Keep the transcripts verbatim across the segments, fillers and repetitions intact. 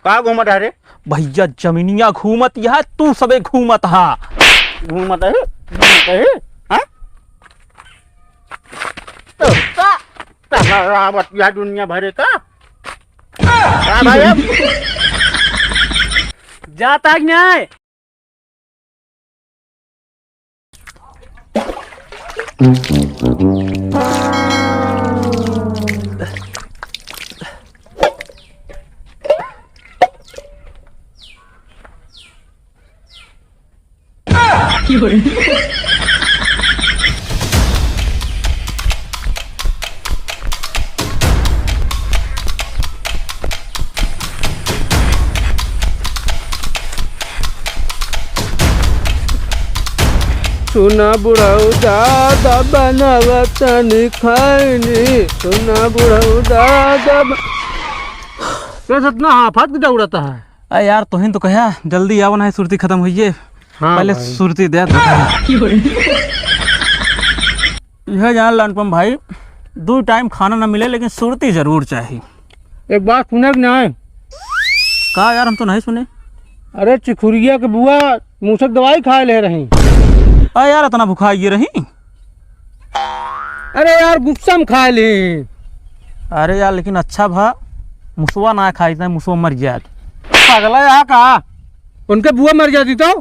का घूमत है रे? भइया, जमीनिया घूमत, यह तू सबे घूमत हा। घूमत है, घूमत है, हाँ? तो का, का आवत यह दुनिया भरे का? का भाई अब? जाता कि नहीं? सुना बुढ़ऊ दादा बनावा तनी खैनी, सुना बुढ़ऊ दादा ब- रे सतना, हाँ, फाट के दौड़ता है। अरे यार, तोहिन तो कहा जल्दी आवा, नहीं सुरती खत्म हुई है। हाँ पहले भाई। सुरती दे दो। यह जान ला अनुपम भाई, दो टाइम खाना ना मिले लेकिन सुरती जरूर चाही। एक बात सुने कि नहीं? का यार, हम तो नहीं सुने। अरे चिखुरिया के बुआ मूसक दवाई खाए ले रही। अरे यार, इतना भुखाई रही। अरे यार, गुस्सा में खाए ले। अरे यार, लेकिन अच्छा भा मुसवा ना खाई, नहीं मुसवा मर जात। पागला यहाँ का? उनके बुआ मर जाती तो?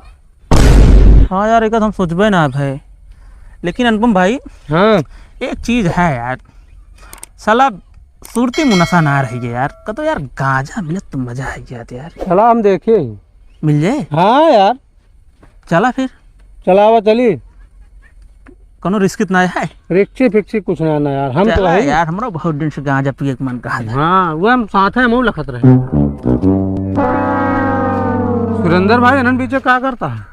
हाँ यार, एक हम सोचबे ना भाई। लेकिन अनुपम भाई, हाँ। एक चीज है यार, साला सुरती मुनसा ना रही है यार। कतो यार गांजा मिलत तो मजा आ गया यार। चला हम देखे। मिल जाए? हाँ यार। चला फिर। चलावा चली। कोनो रिस्क इतना है? रिक्सी फिक्सी कुछ ना, ना यार, हम तो चला है। यार, हमरा बहुत दिन से गांजा पिए के मन कहा था। हाँ, वो हम साथ है, हम लखत रहे। सुरेंद्र भाई, इन्हन बीचे का करता है?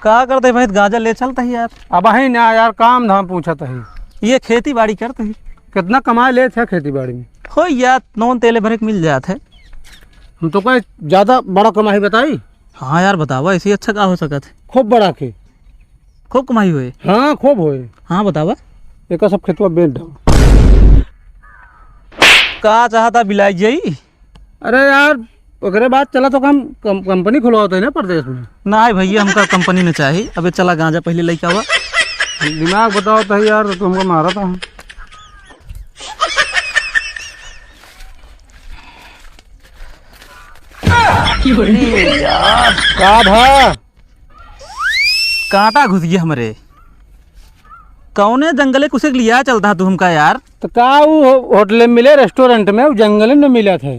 का करते भाई, गांजा ले चलता ही यार। अब ही ना यार, काम धाम पूछत ही। ये खेती बाड़ी करते ही। कितना कमाए लेत है खेती बाड़ी में? हो यार, नौन तेले भरे के मिल जात है। हम तो कोई ज्यादा बड़ा कमाई बताई। हाँ यार, बतावा, ऐसे ही अच्छा का हो सकत है? खूब बड़ा के। खूब कमाई होए? हाँ, खूब होए। हाँ, बतावा। एका सब खेतवा बेच डाल। का चाहता बिलाई जाई? अरे यार, ओकरे बाद चला तो हम कम-, कंपनी खुलवाते हैं ना प्रदेश में। ना है भैया, हमका कंपनी न चाही। अबे चला गांजा पहले लेके आवा। दिमाग बताओ तो यार, तो हमको मारा था। अरे यार। का भा? कांटा घुस गया हमरे। कौने जंगले कुछ लिया चलता तू हमका यार? तो का ऊ हो-, होटल में मिले, रेस्टोरेंट में, ऊ जंगल में मिला था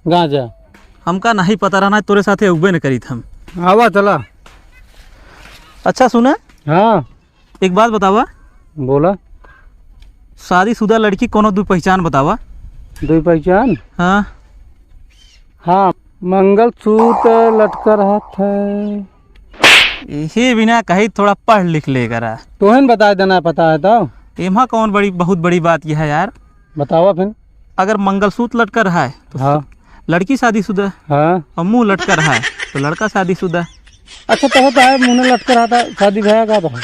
गांजा। हमका नहीं पता रहना, तोरे साथे उबे न करीत हम। आवा चला। अच्छा सुना। हाँ। एक बात बतावा। बोला। शादीशुदा लड़की कोनो दो पहचान बतावा। दो पहचान? हाँ। हाँ, मंगलसूत्र लटका रहत है। यही बिना कही थोड़ा पढ़ लिख ले करा। तोहन बता देना पता है तो। एमा कौन बड़ी, बहुत बड़ी बात यह है यार। बतावा फिर। अगर मंगलसूत्र लटका रहा है तो हाँ। लड़की शादीशुदा। हाँ। और मुंह लटका रहा है तो लड़का शादीशुदा। अच्छा, तो होता है, मुंह लटका रहा था, शादी भया का तो है?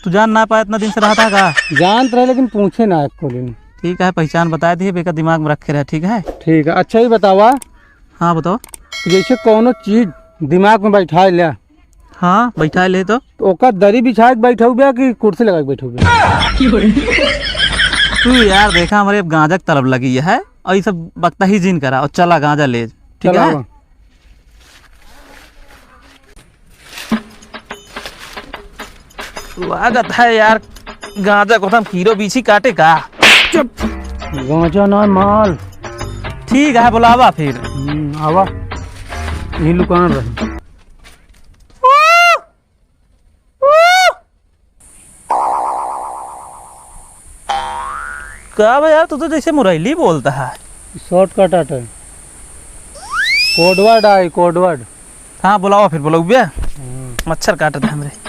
तू जान ना पाए, इतना दिन से रहा था का? जानत रहे, लेकिन पूछे ना एको दिन। ठीक है, पहचान बता दिए, बेका दिमाग में रखे रहे, ठीक है? ठीक है। अच्छा, ये बतावा। हाँ, बताओ। जैसे कौनो चीज दिमाग में बैठा लिया। हाँ, बैठा ले तो। तो ओका दरी बिछा के बैठा हुआ कि कुर्सी लगा के बैठा हुआ? तू यार देखा, हमारे अब गांजा के तलब लगी है, और ये सब बकता ही जिन करा, और चला गांजा ले, ठीक चला है? आवा। लागत है यार, गांजा को हम हीरो बीछी काटे का। चुप। गांजा ना माल। ठीक है, बुलावा फिर। हम्म, आवा। यही दुकान रहे। का बा यार, तू तो जैसे मुरैली बोलता है। शॉर्टकट आटा है। कोडवर्ड आई, कोडवर्ड। हाँ, बुलावा फिर, बुलाओ बे। हम्म। मच्छर काटत है हमरे।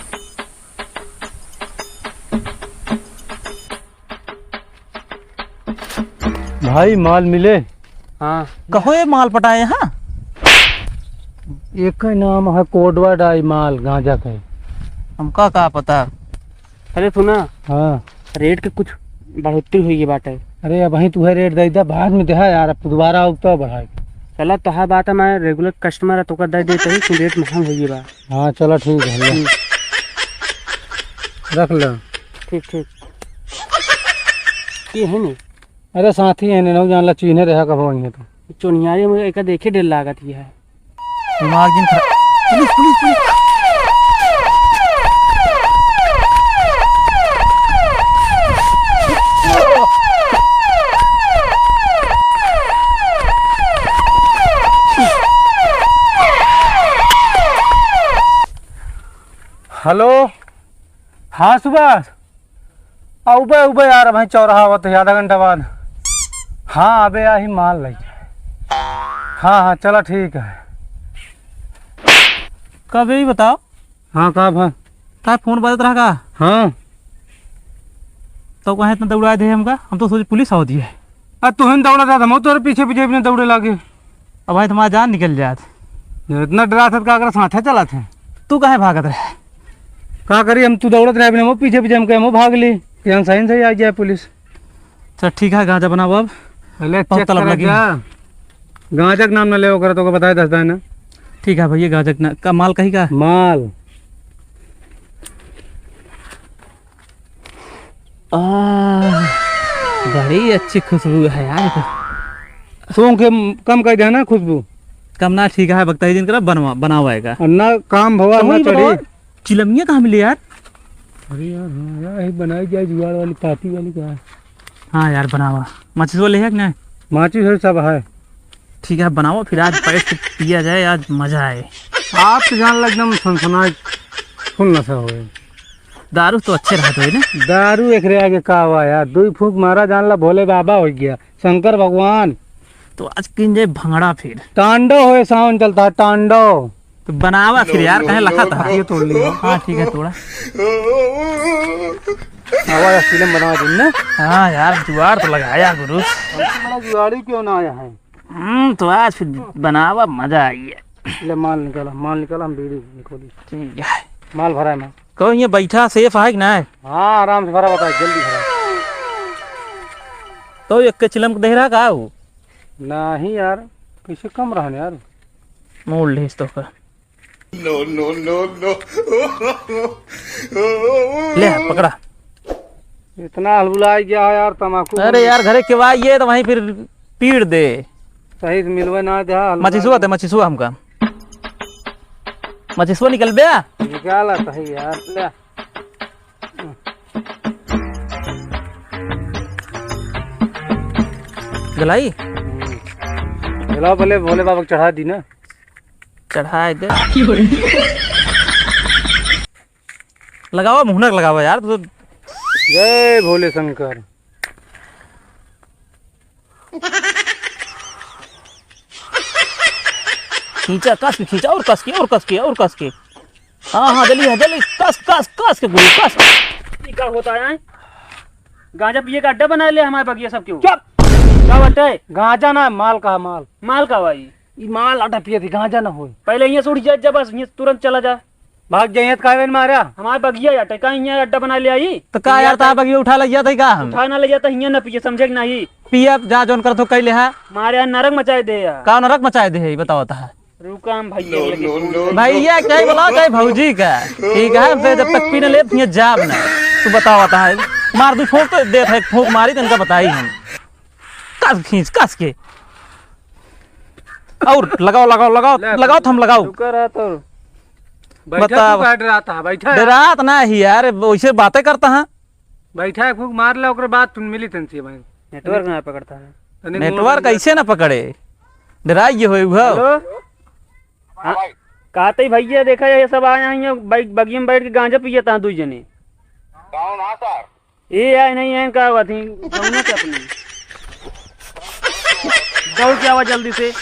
भाई, माल मिले? हाँ। कहो, ये माल पटाए हैं? एक ही नाम है, कोडवर्ड आई माल, गांजा का है। हमका का पता। अरे सुना। हाँ। रेट के कुछ बढ़ोतरी हुई है बाटे। अरे, अब वहीं तुहे रेट दे दे, बाद में देहा यार, अब दोबारा आऊ तो बढ़ाए। चला, तोहार बात है, मैं regular customer है, तोका दे देते ही, तू रेट महंग होइए बा। हाँ, चला, ठीक है, ले। हम्म। रख ले। ठीक, ठीक। ये है नी? अरे, साथी है, नहीं जान ला, चीन्हे रहा कब वहीं है तो। चोनियारी में एका देखे डर लागत ही है। दिमाग जिन खराब। पुलिस, पुलिस, पुलिस। हेलो, हाँ सुभाष, अउबे, अउबे यार, भाई चौराहा आवत है आधा घंटा बाद। हाँ, अबे आही माल लइके। हाँ, हाँ, चला ठीक है। कब यही बताओ? हाँ, का भा? का फोन बजत रहा का? हाँ। तो कहे इतना दौड़ा दे हमका, हम तो सोचे पुलिस आवत है। आ, तुहन दौड़ा था, हम तोरे पीछे पीछे अपने दौड़े लागे। अब भाई तुम्हारा जान निकल जात। इतना डरा था, का कर साथे चला थे? तू काहे भागत रहे? का करी, हम तू दौड़त रहे, अपने वो पीछे पीछे हम कहे, वो भाग ली, कि हम सही सही आ जाए पुलिस। चल ठीक है, गांजा बनाओ अब। पहले बहुत चेक तलब करा लगी। जा। गांजा के नाम ना ले, ओकरा तो को बताए दस दाना। ठीक है भैया, गांजा के ना, का माल कही का? माल। आह, बड़ी अच्छी खुशबू है यार। सूंघ के कम कर देना खुशबू। कम ना, ठीक है, बकता ही दिन करा बनवा, बनावाएगा। और ना काम भवा, तो ना वही चढ़ी। बताओ, चिलमिया कहाँ मिली यार? अरे यार, हाँ यार, यही बनाई जाए जुगाड़ वाली, पाती वाली का है। हाँ यार, बनावा। माचिस वाले है कि नहीं? माचिस है, सब है। ठीक है, बनावा फिर, आज बैठ के पिया जाए, आज मजा आए। आप तो जान ला एकदम सनसनाए, फुल नशा होए। दारू तो अच्छे रहत होई ना? दारू एकरे आगे का हुआ यार, दुई फूंक मारा, जान ला भोले बाबा हो गया, शंकर भगवान। तो आज किन जाए भंगड़ा फिर। तांडव होए, सावन चलता है, तांडव। तो बनावा फिर यार, कहे लखा था। ये तोड़ लिया। हाँ, ठीक है, तोड़ा। आवा यार, फिल्म बनावा दिन ना। हाँ यार, जुगाड़ तो लगाया गुरु। बड़ा जुगाड़ी क्यों ना आया है? हम्म, तो आज फिर बनावा, मजा आई है। ले माल निकाला, माल निकाला, हम बीड़ी निकाली। ठीक है। माल भरा है ना? कहो, ये बैठा सेफ है कि ना? हाँ, आराम से भरा, बताओ, जल्दी भरा। तो एक के चिलम के दे रहा का हो? नहीं यार, कैसे कम रहा यार? मोड़ ले इस तो का। No, no, no, no। ले, पकड़ा। इतना हलबुला गया है यार, तमाकू अरे बंद। यार, घरे के वाई ये तो वहीं फिर पीड़ दे। सही से मिलवे ना दे, हलबुला मचिसुआ गया। दे, मचिसुआ हमका। मचिसुआ निकल बे। निकाला सही यार, ले। गलाई? हम्म। गलाओ, पहले भोले बाबा को चढ़ा दी ना। चढ़ाए दे। लगावा, मुहनक लगावा यार, तू तो। जय भोले शंकर। खींचा, कस के खींचा, और कस के, और कस के, और कस के। हाँ, हाँ, जल्दी, हाँ, जल्दी, कस, कस, कस के गुरु, कस। ई का होता है? गांजा पिए का अड्डा बना ले हमारे बगिया सब क्यों? चुप! का बटे? गांजा ना, माल का माल। माल का भाई? ई माल आटा पिए थी, गांजा ना होई। पहले यहाँ से उठ जा, जा बस, यहाँ से तुरंत चला जा। भाग जाइए तो काहे मारा? हमारे बगिया या टका यहाँ अड्डा बना ले आई। तो का यार, ता बगिया उठा ले जाते का हम? उठा ना ले जाता, यहाँ ना पिए, समझे कि नहीं? पिया जा, जोन करत हो कैले है। मारे यहाँ नरक मचाए दे यार। का नरक मचाए दे है, ये बताओ ता है। रुका हम भैया लगे फोन करी। भैया क्या बोला, चाहे भौजी का? ठीक है, हमसे जब तक पीने ले, ये जाब ना। तू बताओ ता है। मार दू फूंक तो देत है, फूंक मारी तो इनका बताई हम। कस खींच, कस के। और लगाओ, लगाओ, लगाओ, ले, लगाओ, थम लगाओ। रुका रहा तो। बैठा बताओ। तू काहे डराता है? बैठा है। डरात ना ही यार, वैसे बातें करता है। बैठा है, फूंक मार ले, ओकरे बाद तुम मिली तन से भाई। नेटवर्क ना पकड़ता है। तनिक network मोबाइल कैसे ना पकड़े? डराई ये होए हुआ। हेलो? हाँ, कहते ही भैया देखा ये सब आया है, ये बाइक, बगिया में बैठ के गांजा पिए था दू जने। कौन? हाँ सर। ए आए नहीं है, का बात है? कौन है अपनी? दौड़ के आवा जल्दी से।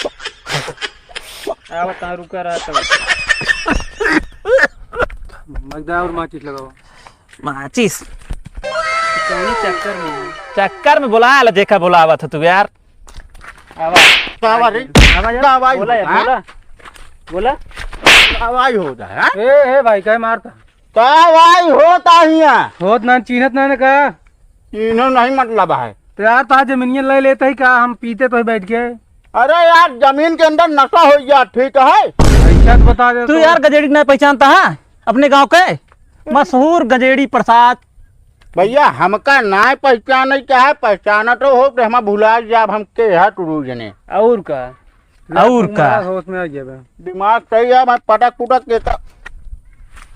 आवा, कहाँ रुका रहा था? मगदा और माचिस लगाओ। माचिस? कौन चक्कर में? चक्कर में बोला ला, देखा बोलावा था तू यार। आवा। का आवा रे? आवा यार। का आवा बोला यार, हाँ? बोला। बोला। का आवा होता है, हाँ? ए, ए भाई, काहे मारता? का भाई होता हिया? होत ना, चीन्हत ना, ना का? चीन्हो नहीं मतलब है। तो यार, ता जमीनिया ले लेता ही का, हम पीते तो ही बैठ के। अरे यार, जमीन के अंदर नशा होइ गया, ठीक है? ऐसा तो बता दे तू तो। यार गजेड़ी के नाहीं पहचानता है अपने गाँव के? मशहूर गजेड़ी प्रसाद। भइया, हमका नाहीं पहचाने का है, पहचानत हो तो हम भुला जाब, हम के है तू जने। और का? अउर का? होश में आ गया बे। दिमाग सही है, मैं पटक पुटक के का।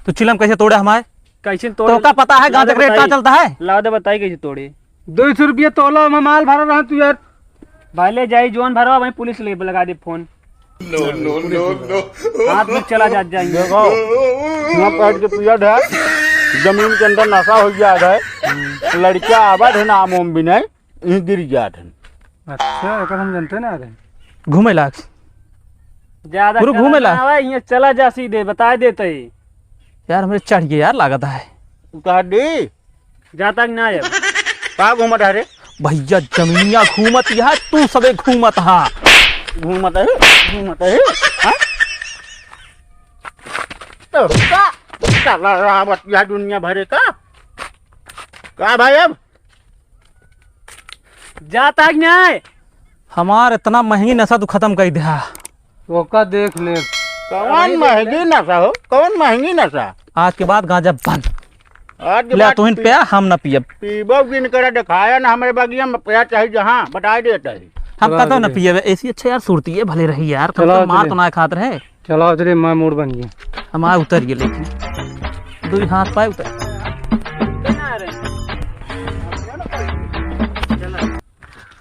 तू चिलम कैसे तोड़े हमारे? कैसे तोड़े? तोका पता है ला गांजा दे के रेट का बताई। चलता है? ला दे बताई कैसे तोड़े। दो सौ रुपया तोला में माल भरा रहा तू यार। भले जाई जोन भरवा, वहीं पुलिस ले लगा दे फोन। No, no, no, no। हाथ में चला जा जाएंगे। देखो, यहाँ बैठ के पिया है, जमीन के अंदर नशा हो गया है, लड़का आवा है नाम ओम विनय, यहीं गिर गया है। अच्छा, एकर हम जानते ना रहे। घूमे लाग। ज्यादा गुरु घूमे ला। आवे, यहाँ चला जा सीधे, बता देते ही। यार, हमरे चढ़ गए यार, लागत है। उतार दे। जाता कि ना आया? का घूमत है रे? भइया, जमीनिया घूमत है, तू सबे घूमत हा। घूमत है, घूमत है, हाँ? तो का? चला रहा बतिया दुनिया भरे का? का भाई अब? जाता कि नाहीं? हमार इतना महंगी नशा तू खतम कइ दिहा। ओका देख ले। कौन महंगी नशा हो? कौन महंगी नशा? आज के बाद गांजा बंद। आज के ले बाद तुहिन पी-, पिया, हम ना पियब। पीबो बिन करे दिखाया ना हमरे बगिया में पिया चाहे जहाँ, बताइ देता है। हम कतौ ना पियब, ऐसी अच्छा यार, सुरती है, भले रही यार, कम से कम मार तो ना खात रहे। चलाओ चलिए, मैं मूड बन गया। हमार उतर गए लेकिन। दो हाथ पाए उतर।